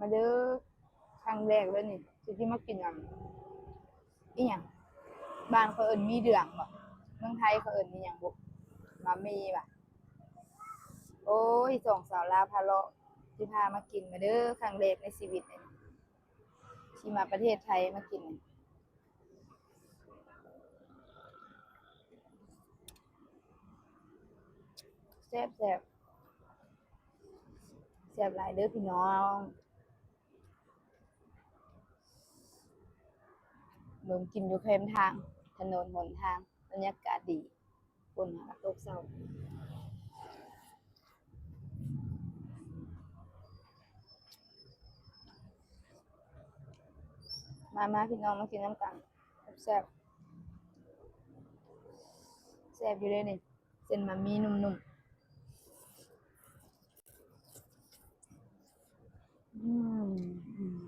ມາເດີ ຄັ້ງແລກເລີຍນີ້ ທີ່ ທີ່ມາກິນອັນ ອີ່ຫຍັງ ບ້ານເຂົາເອີ້ນໝີ່ເດືອງບໍ ເມືອງໄທເຂົາເອີ້ນອີ່ຫຍັງບຸ ໝາໝີ່ຫວາ. ໂອ້ຍ ສອງສາວລາວພາເລາະ ທີ່ພາມາກິນ ມາເດີ ຄັ້ງແລກໃນຊີວິດເລີຍ ທີ່ມາປະເທດໄທມາກິນ. ແຊບໆ ແຊບຫຼາຍເດີພີ່ນ້ອງ ເບິ່ງກິນຢູ່ແຄມທາງ ຖະໜົນຫົນທາງ ບັນຍາກາດດີ ຝົນຫາກະຕົກເຊົາ. ມາໆ ພີ່ນ້ອງ ມາກິນນຳກັນ ແຊບໆ ແຊບຢູ່ເດ້ນີ້ ເສັ້ນໝາໝີ່ນຸ້ມໆ. ອືມ ອືມ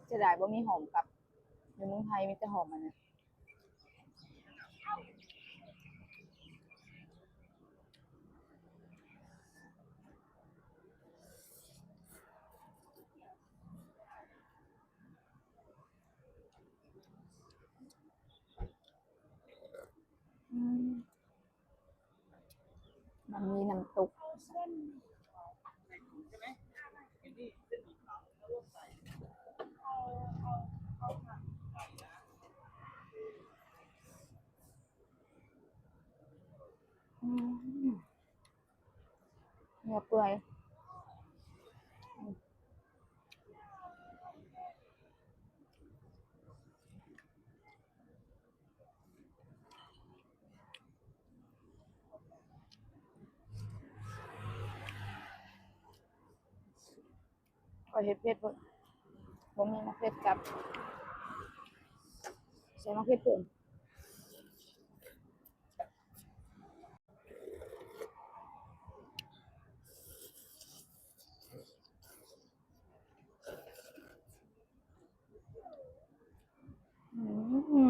ເສຍດາຍບໍ່ມີຫອມກັບ ຢູ່ເມືອງໄທມີແຕ່ຫອມອັນນັ້ນ. ອືມ ມັນມີນ້ຳຕົກ. ອືມ ເນື້ອເປື່ອຍ ອືມ. ຂ້ອຍເຮັດເຜັດເພິ່ນ ບໍ່ມີໝາກເຜັດກັບ ໃສ່ໝາກເຜັດເພີ່ມ. ອືມ. ອືມ.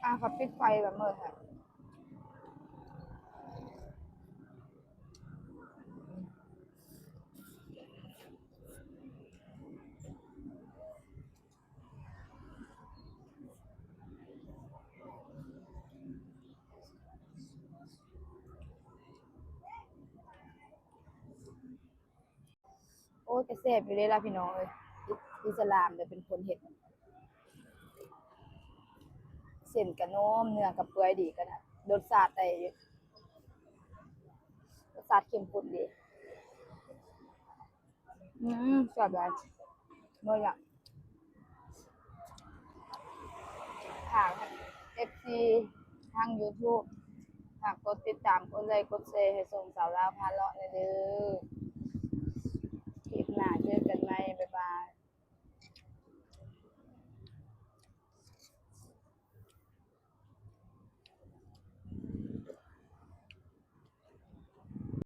ອ່າ ເຂົາປິດໄຟແບບເໝິດແທ້. ໂອ້ຍ ກະແຊບຢູ່ເດ້ລະພີ່ນ້ອງເອີຍ ອິ ອິດສະລາມເດ້ເປັນຄົນເຮັດ ເສັ້ນກະນຸ້ມ ເນື້ອກະເປື່ອຍດີ ກະລົດຊາດໄດ້ຢູ່ ລົດຊາດເຂັ້ມຂຸ້ນດີ. ອືມ ແຊບຫຼາຍ ໝົດລະ ຝາກເອັຟຊີທາງຢູທູບ ຝາກກົດຕິດຕາມ ກົດໄລກ໌ ກົດແຊໃຫ້ຊ່ອງສາວລາວພາເລາະແດ່ເດີ ຄລິບໜ້າເຈີກັນໃໝ່ ບາຍບາຍ.